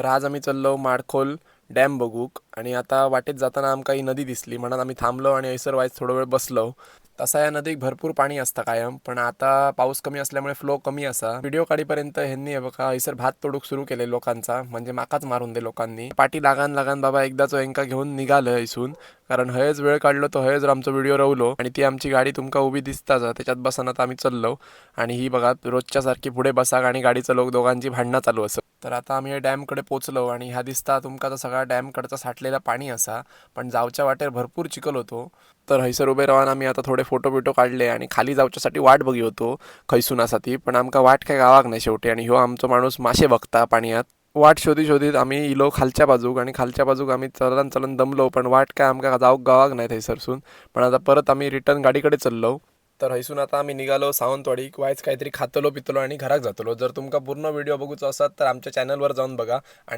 तर आज आमी चल्लो माडखोल डॅम बघूक आणि आता वाटेत जाताना आमकां ही नदी दिसली म्हणून आमी थांबलो आणि हयसर वायच थोडो वेळ बसलो. तसा ह्या नदीक भरपूर पाणी असता कायम, पण आता पाऊस कमी असल्यामुळे फ्लो कमी असा. व्हिडिओ काढीपर्यंत ह्यांनी हे बघा हयसर भात तोडूक सुरू केले लोकांचा, म्हणजे माकाच मारून दे लोकांनी. पाटी लागान लागान बाबा एकदाचो हेंका घेऊन निघालं हयसून, कारण हयच वेळ काढलो तो हयच आमचो व्हिडिओ रवलो. आणि ती आमची गाडी तुमका उभी दिसताच, त्याच्यात बसान आता आम्ही चल्लो. आणि ही बघा रोजच्या सारखी पुढे बसाक आणि गाडीचं लोक दोघांची भांडणं चालू असत. तर आता आम्ही डॅमकडे पोचलो आणि ह्या दिसता तुमका तर सगळा डॅमकडचा साठलेला पाणी असा, पण जावच्या वाटेर भरपूर चिखल होतो. तर हयसर उभे रावन आम्ही आता थोडे फोटो बिटो काढले आणि खाली जावच्यासाठी वाट बघी होतो खैसून असा ती, पण आमका वाट काय गावाक नाही शेवटी. आणि ह्यो आमचो माणूस मासे बघता पाणयात. वाट शोधी शोधीत आम्ही इलो खालच्या बाजूक आणि खालच्या बाजूक आम्ही चलन चलन दमलो, पण वाट काय आमका जावक गावाक नाही थंयसरसून. पण आता परत आम्ही रिटर्न गाडीकडे चल्लो. तर हयसून आता आम्ही निघालो सावंतवाडीक, वायच काहीतरी खातलो पितलो आणि घराक जातलो. जर तुमका पूर्ण व्हिडिओ बघूचो असत तर आमच्या चॅनलवर जाऊन बघा. आणि